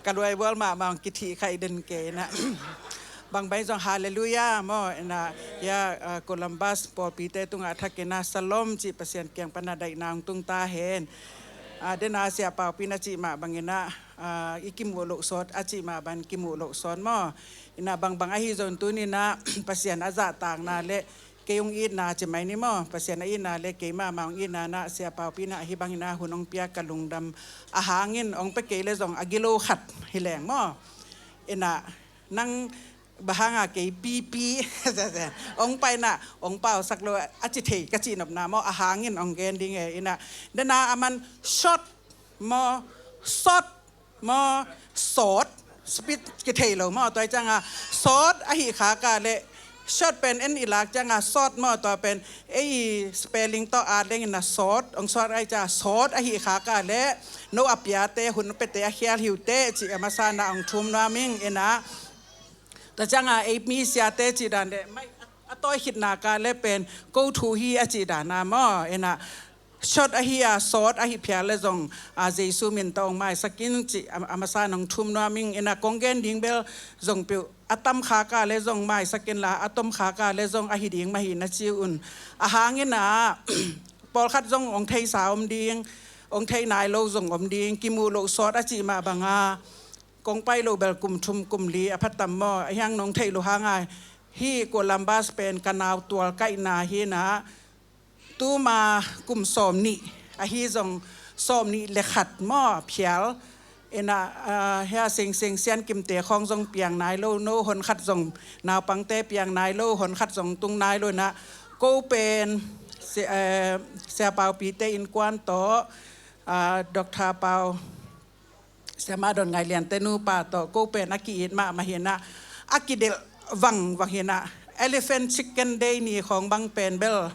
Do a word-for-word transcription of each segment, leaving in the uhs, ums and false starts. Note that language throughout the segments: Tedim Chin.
Ka luai bual mahmah hong kithih kha i den kei ina. Bang bang zong halleluiah maw ina. Hia Columbus pawlpite tungah thak ina Shalom cih Pasian kiang pana daihna hong tung ta hen. Dena Sia Paupi na cih mah bang ina, i kimuh loh sawt a cih mah bang kimuh loh sawt maw. Ina bang bang ahi zong tuni ina Pasian a zahtakna le kei hong itna ci mai ni maw, Pasian a itna le kei mahmah hong itna na Sia Paupi na ahi bang ina hun hong pia ka lungdam. A hangin hong pia kei le zong a gilo khat hi leng maw. Ina nang bang hanga kei pipi hong paina hong pausak lo a ci thei ka cih nopna maw, a hangin hong gen ding e ina. Dena a man short maw, short maw, sawt, speed kithei lo maw, tua cianga sawt ahi khaka le short pen en i lak cianga sawt maw, tua pen ei spelling tawh at leng ina sawt, hong sawt ahi cianga sawt ahi khaka le no a piate hun pete a khial hiute cih a masa na hong thum nuam ing ina. Tua cianga ei mi siate cih dan le mai a tawi khitna ka le pen ko thu hi a cih dan a maw ina. Short ahi a sawt ahi phial le zong a Jesu min tawh hong maisak in cih a masa nong thum nuam ing ina. Kong gen ding bel zong peuh a tam khaka le zong maisak inla a tom khaka le zong ahi ding mah hi na ci un. A hangin a pawlkhat zong hong theisa om ding, hong thei nai lo zong om ding, kimuh loh sawt a cih mah banga kong pai lo bel kum thum kum li a phatam maw, a hiang nong theih lo hanga hi Columbus pen ka nau tual kaihna hi ina. Tuma kum sawm nih ahi zong sawm nih le khat maw phial ina. Hia seng seng sian kimte khawng zong piang nai lo, no hon khat zong naupangte piang nai lo, hon khat zong tung nai lo ina. Ko pen Sia Paupite innkuan tawh Doctor Pau Siama Don Ngai Lian te nupa tawh ko pen a ki-it mahmah hi ina, a kidelh vangvang hi ina. Elephant Chicken Day ni khawng bang pen bel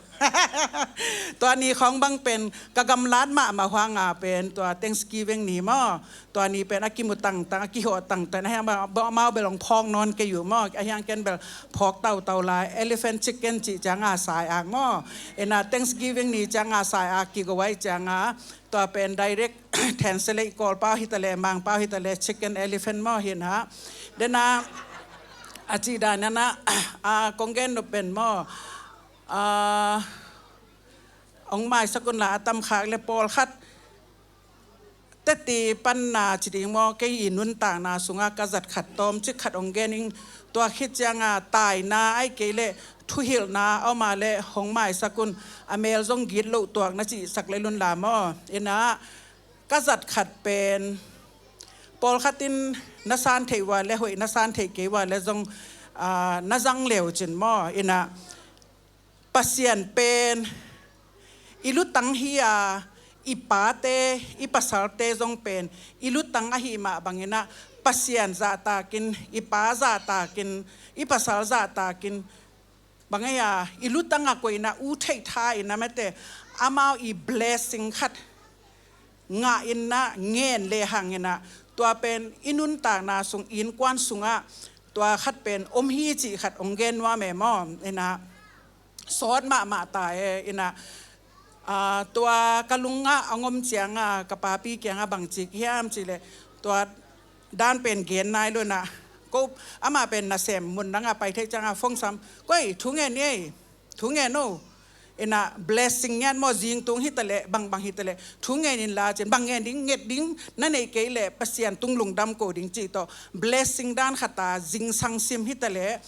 tua ni khawng bang pen ka gamlat mahmah huanga pen tua Thanksgiving ni maw, tua ni pen a kimu tangtang a kihawh tangtang a hiang bang mau bel hong phawk nawn kei uh maw, a hiang ken bel phawk tautau lai. Elephant Chicken cih cianga sai ak maw ina, Thanksgiving ni cianga sai ak kigo ai cianga tua pen direct translate Kawlpau hitaleh Mangpau hitaleh chicken elephant maw hi ina. Dena a cih dan ina a kong gen nop pen maw, hong maisak unla a tam khak le pawlkhat teti panna ci ding maw, kei i nuntakna sunga ka zat khat tawm cik khat hong gen ing. Tua khit cianga taina ai kei le thuhilhna a om a le hong maisak un, a mel zong git loh tuak na cihsak le lunla maw ina. Ka zat khat pen pawlkhat in na san theih ua le hoih na san theih kei ua le zong na zang leu cin maw ina. Pasian pen i lutang hi a, i pate i pasalte zong pen i lutang ahi mah bang ina, Pasian zahtakin, i pa zahtakin, i pasal zahtakin bang ei a i lutang a koina u theih tha ina mate, amau i blessing khat ngah ina ngen lehang ina, tua pen i nuntakna sung innkuan sungah tua khat pen om hi cih khat hong gen nuam e maw ina. Sawt mahmah ta e ina. Tua ka lungah a ngom cianga ka papi kianga bangci hiam cihleh tua dan pen gen nai lo ina. Ko amah pen nasem mun danga pai theih cianga phone sam, koi thu ngen ni ei, thu ngen o ina. Blessing ngiat maw, zingtung hitaleh bangbang hitaleh thu ngen inla cin, bang ngen ding, nget ding na neih kei leh Pasian tung lungdam ko ding cih tawh blessing dan khata zingsang sim hitaleh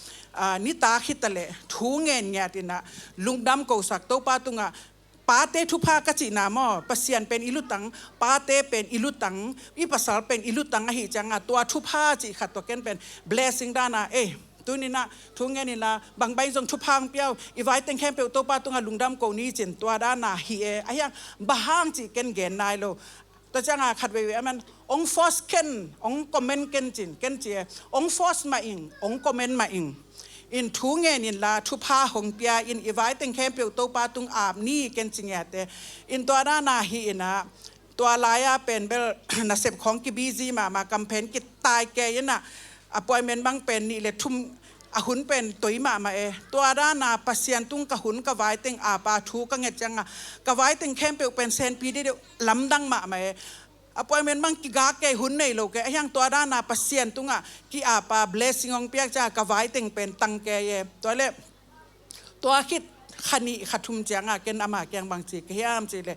nitak hitaleh thu ngen ngiat ina, lungdam kosak Topa tungah. Pate thupha ka cihna maw, Pasian pen i lutang, pate pen i lutang, i pasal pen i lutang ahi cianga tua thupha cih khat tua ken pen blessing dana ei. Tuni ina thu ngen inla bang bang zong thupha hong pia o, i vaiteng khempeuh Topa tungah lungdam ko ni cin tua dana hi e. A hiang bang hang cih ken gen nai lo. Tua cianga khat veivei a man hong force ken, hong comment ken cin ken ci e. Hong force mah ing, hong comment mah ing. In thu ngen inla thupha hong pia in, i vaiteng khempeuh Topa tung ap ni ken ci ngiat e. In tua dana hi ina. Tua lai-a pen bel nasep khawng ki busy mahmah, kamphen kitai kei ina, appointment bang pen nih le thum, a hun pen toi mahmah e. Tua dana Pasian tung ka hun ka vaiteng apa thu ka nget cianga ka vaiteng khempeuh pen senpi deuhdeuh lamdang mahmah e. Appointment bang kiga kei, hun nei lo kei, ahiang tua dana Pasian tungah ki-apa blessing hong piak ciang ka vai teng pen tang kei e. Tua leh tua khit kha nih kha thum cianga ken ama kiang bang ci ka hiam cih leh,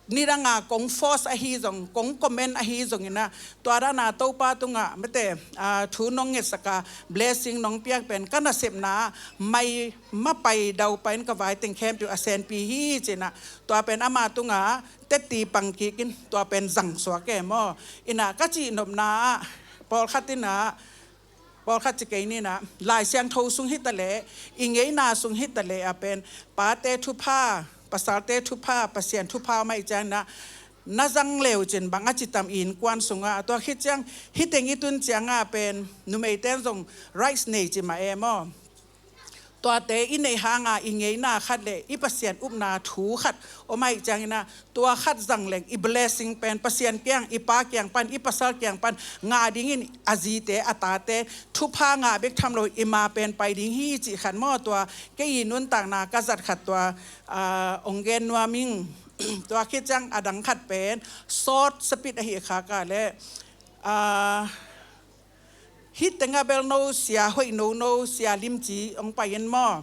nidanga kong force ahi zong, kong comment ahi zongin ah, tua dana Topa tungah mate, ah, thu nong ngetsaka blessing nong piak pen ka nasepna mai mapai daupai in ka vai teng khempeuh a senpi hi cinah, tua pen ama tungah tetti pang kikin tua pen zang suak e maw. Inah ka cihnopna ah pawlkhat inah, pawlkhat ci kei ninah, Lai Siangtho sung hitaleh, i ngeina sung hitaleh a pen pate thupha, pasalte thupha, Pasian thupha om ahih cianginah, na zang leu cin bang a citam i innkuan sungah, tua khit ciang hiteng i tun cianga pen numeiten zong rights nei ci mah e maw. Tuate i neih hanga i ngeina khat le i Pasian upna thu khat om ahih cianginah, tua khat zang leng i blessing pen Pasian kiang, i pa kiang pan, i pasal kiang pan ngah dingin a zite, a tate thupha ngah bek tham lo i ma pen pai ding hi cih khat maw. Tua kei i nuntakna ka zat khat tua, ah, ong gen nuam ing. Tua khit ciang a dang khat pen sawt sapit ahi khak a leh, ah, hih tengah bel no sia hoih nono, sia limci hong pai in maw.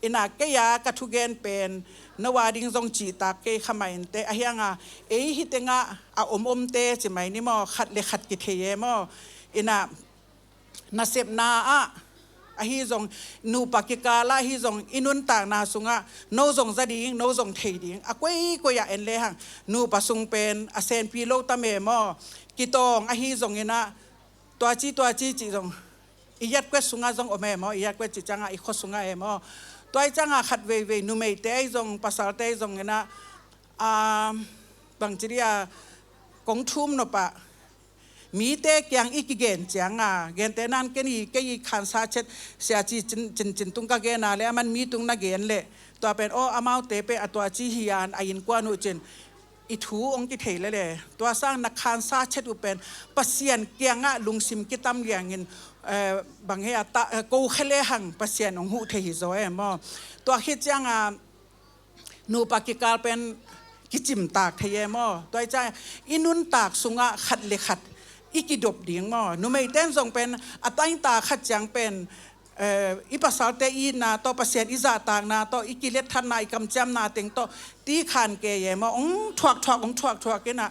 Inah kei a ka thugen pen no a ding zong cihtak kei kha mah inteh, ahianga ei hih tengah a om omte ci mai ni maw, khat le khat kithei e maw. Inah nasepna ah ahi zong, nupa kikal ah ahi zong, i nuntakna sungah no zong za ding, no zong thei ding a koikoi ah en lehang, nupa sung pen a senpi lo tam e maw. Kitawng ahi zonginah, tuaci tuaci cih zong i yatkuet sungah zong om e maw, i yatkuet cih ciangah i khua sungah e maw. Tua ih ciangah khat veivei numeite ahi zong, pasalte ahi zonginah, ah, bangci dih a kong thum nopah mite kiang i kigen cianga, gente nan ken i, kei i khansa chet, sia ci cin, cin, cin tung ka gena le, aman mi tung na gen le, tua pen aw, amaute pen a tuaci hi an a innkuan uh cin i thu ong kithei lele. Tua sang na khansa chet uh pen Pasian kiangah lungsim kitam liangin, eh, bang he a ta, eh, ko khe lehang Pasian ong huh thei hi zaw e maw. Tua khit cianga nupa kikal pen kicimtak thei e maw. Tua ih ciang i nuntak sungah khat le khat i kidop ding maw. Numeiten zong pen a taingta khat ciang pen, eh, i pasalte i itna tawh, Pasian i zahtakna tawh, i kiletthatna, i kamciamna teng tawh ti khan kei e maw. Ong thuakthuak, ong thuakthuak inah,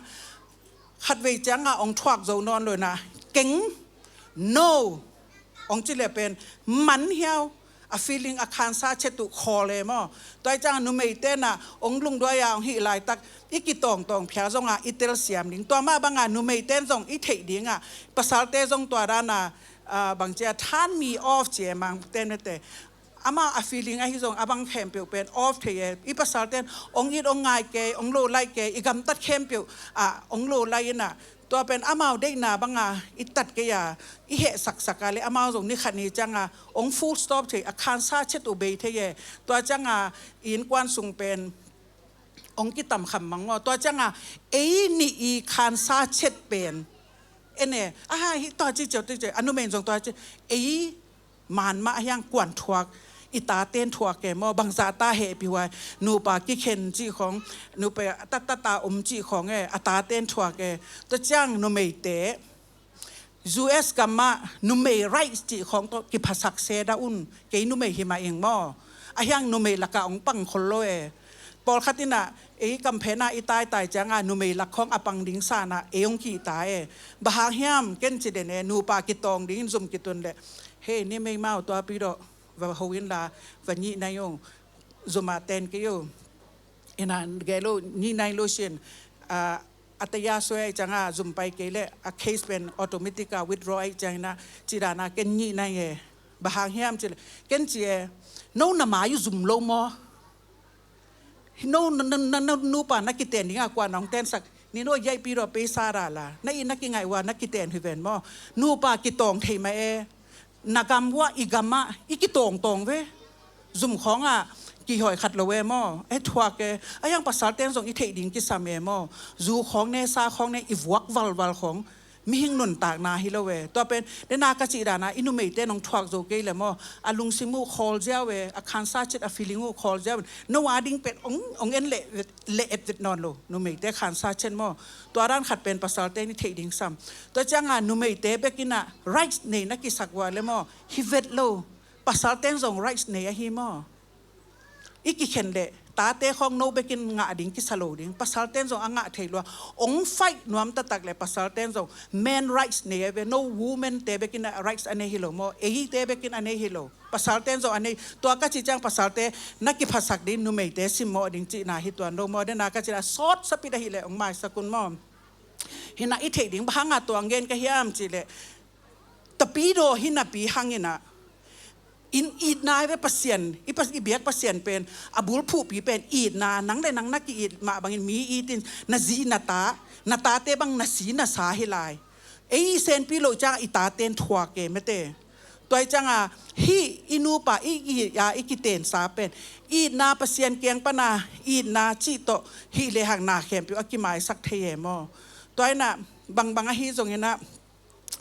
khatvei cianga ong thuak zo nawn lo inah, keng, no, ong ci le pen man hiau, a feeling, a khansa chet uh khawl e maw. Tua ih cianga numeite nah ong lungduai a ong hih laitak i kitawngtawng phial zonga i telsiam ding. Tua mah banga numeiten zong i theih dinga, pasalte zong tua dana, ah, bangcia turn me off ci e, mangten mete. Amau a feeling ahi zong a bang khempeuh pen off thei e. I pasalten ong it ong ngai kei, ong lo lai kei, i gamtat khempeuh ah ong lo lai inah, tua pen amau deihna banga i tat kei a, i heh saksak a le amau zong ni khat ni cianga ong full stop thei, a khansa chet uh bei thei e. Tua cianga i innkuan sung pen ong kitam kham mang maw. Tua cianga ei nih i khansa chet pen, en e, aha, hi tua ci ciau, tua ci, a numei in zong tua ci, ei man mah ahiang kuan thuak, i taten thuak e maw. Bangzah ta hehpih huai, nupa kikhen cih khawng, nupa tattata om cih khawng e, a taten thuak e. Tua ciang numeite U S gamah numei rights cih khawng tawh kiphasak se dah un. Kei numei hi mah ing maw. Ahiang numei lakah ong pang khol lo e. Pawlkhat inah ei kamphenah i taitai cianga numei lak khawng a pang ding sanah ei ong kihta e. Bang hang hiam ken ci den e, nupa kitawng dingin zum kitun leh, hei, ni meimau tua pi dawh va ho inla, va nyih nai o, zumah ten kei o. Inah gei lo, nyih nai lo sin, ah, a taya soi ahih cianga zum pai kei leh a case pen automatic a withdraw ahih ciangina, ci dana ken nyih nai e. Bang hang hiam ci leh, ken ci e, no na mai uh zum lo maw. No, no, no, no, no nupa na kiten dinga kua nong tensak, ni no yaihpi dawh peisa dala, na i na kingaih ua na kiten hi ven maw. Nupa kitawng thei mah e. Na gam uah i gamah i kitawngtawng ve. Zum khawngah kihawi khat lo e maw. E thuak e. Ahiang pasalten zong i theih ding kisam e maw. Zu khawng ne, sa khawng ne, i vuak valval khawng mihing nuntakna hi lo e. Tua pen dena ka cih dana i numeite nong thuak zo kei le maw, a lungsim uh khawl ziau e, a khansa chet a feeling uh khawl ziau e. No a ding pen ong, ong en le, le et vet nawn lo, numeite khansa chet maw. Tua dan khat pen pasalte ni theih ding sam. Tua cianga numeite bekin a rights nei na kisak uh a le maw, hi vet lo. Pasalten zong rights nei ahi maw. I kikhen le tate khawng no bekin ngah ding kisa lo ding. Pasalten zong a ngah thei lua. Ong fight nuam taktak le pasalten zong men rights nei a ve. No women te bekin a rights a nei hi lo maw. Eite bekin a nei hi lo. Pasalten zong a nei. Tua ka ci ciang pasalte na kiphasak ding, numeite simmawh ding cihna hi tuan lo maw. Dena ka cih a sawt sapit ahi le ong maisak un maw. Hina i theih ding bang hanga tuang gen ka hiam cih le, tapidaw hi napi hangina in itna i ve Pasian, i, pas, i biak Pasian pen a bulphuhpi pen itna, nang le nang na ki-it mah bangin mi itin, na zi na ta, na tate bang na si na sa hi lai. Ei i senpi loh cianga i taten thuak e mete. Tua i cianga hih i nupa i, i, a, i kitensa pen itna, Pasian kiang pana itna cih tawh hih lehang na khempeuh a kimaisak thei e maw. Tua ina bangbang ahi zongina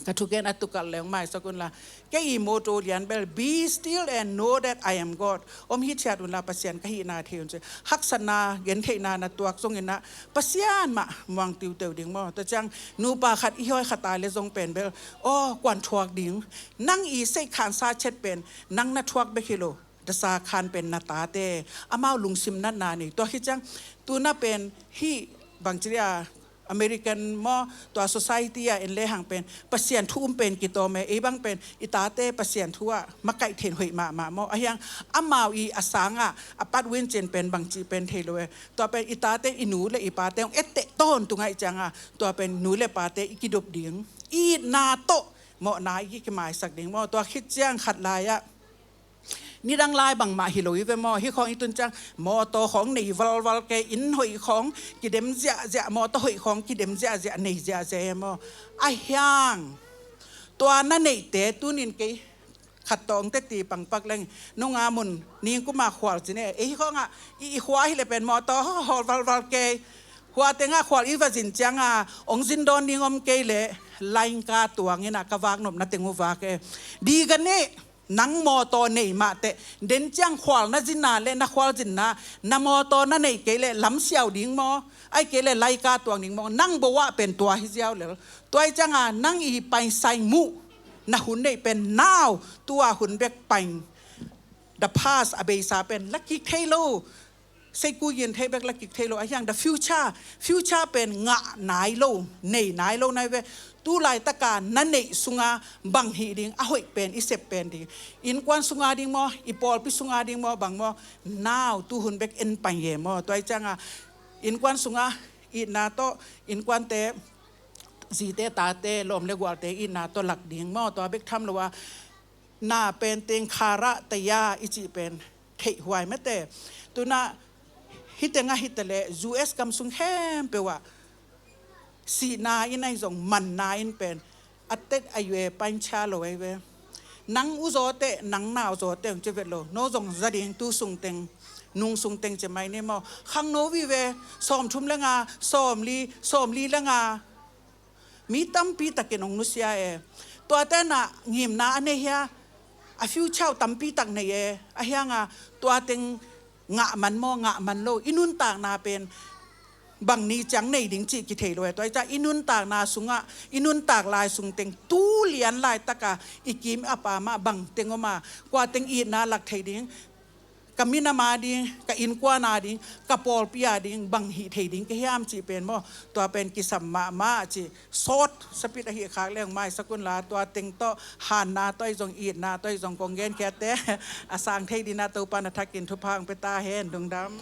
ka thugen a tukalh le ong maisak unla. Kei i motto lian bel, "Be still and know that I am God." Om hithiat unla Pasian ka hihna thei un ci. Haksatna, gentheihna na tuak zongina Pasian mah muang tiuteu ding maw. Tua ciang nupa khat i hawi khat a le zong pen bel, aw, kuan thuak ding. Nang i seih khansa chet pen nang na thuak bek hi lo. Dasa khan pen na tate, amau lungsim natna nei. Tua hi ciang tuna pen hih bangci a American maw, tua society a en lehang pen Pasian thu um pen kitawm e. Ei bang pen i tate Pasian thu ah makaih theih hoih mahmah maw. Ahiang amau i a sanga a pat win cin pen bangci pen thei lo e. Tua pen i tate, i nu le i pate ong etteh tawntung a i cianga tua pen nu le pate i kidop ding, itna tawh mawhna i kimaisak ding maw. Tua khit ciang khat lai-ah nidang lai bangmah hi lo i ve maw. Hih khawng i tun ciang mawtaw khawng nei valval kei, inn hoih khawng kidem ziahziah, mawtaw hoih khawng kidem ziahziah, nei ziahziah e maw. Ahiang tua na neihte tunin kei khat tawh ong teti pangpak leng nunga mun ningkuma khual cin e. Ei hih khawngah i, i khua hi le pen mawtaw hawl valval kei. Hua tengah khual i va zin cianga ong zin dawn ding om kei le laingka tuangina ka vaknopna teng uh vak e. Di ka nih. Nang mawtaw nei mahteh, den ciang khual na zinna le na khual zinna, na mawtaw na nei kei le lamsiau ding maw, ai kei le laika tuang ding maw, nang bo ah pen tua hi ziau lel. Tua i cianga nang i paisai muh na hun neih pen nau, tua hun bek paing. The past, a beisa pen la kik thei lo. Seiku yin thei bek la kik thei lo, ahiang the future, future pen ngah nai lo, nei nai lo nai ve. Tu laitaka na neih sunga bang hih ding, a hoih pen i sep pen ding. Innkuan sunga ding maw, i pawlpi sunga ding maw, bang maw, nau tuhun bek en pai e maw. Tua i cianga innkuan sunga itna tawh, innkuante, zite tate, lawm le gualte itna tawh lak ding maw. Tua bek tham lo a, na pen teng khara taya i cih pen theih huai mete. Tuna hih tengah hih tale U S gam sung khempeuh ah sihna in ahi zong manna in pen a tet a yue pain cha lo ahi ve. Nang u zawte, nang nau zawte hong ci vet lo. No zong za ding tu sung teng, nung sung teng ci mai ni maw. Khangno vive, sawmthum le nga, sawmli, sawmli le nga. Mi tampi takin hong nusia e. Tuate na ngimna a nei hia, a future tampi tak nei e. Ahianga tua teng ngah man maw, ngah man lo. I nuntakna pen bang ni ciang nei ding cih kithei lo e. Tua i ca i nuntakna sungah, i nuntak lai sung teng tu lian laitaka i kim a pa mah bang teng om a, kua teng itna lak thei ding, ka minam a ding, ka innkuan a ding, ka pawlpi a ding, bang hih thei ding ka hiam cih pen maw. Tua pen kisam mahmah cih sawt sapit ahi khak leng maisak unla, tua teng tawh hanna tawh i zong, itna tawh i zong kong genkhiate a sang thei dina Topa na thakin thupha hong pia ta hen. Lungdam.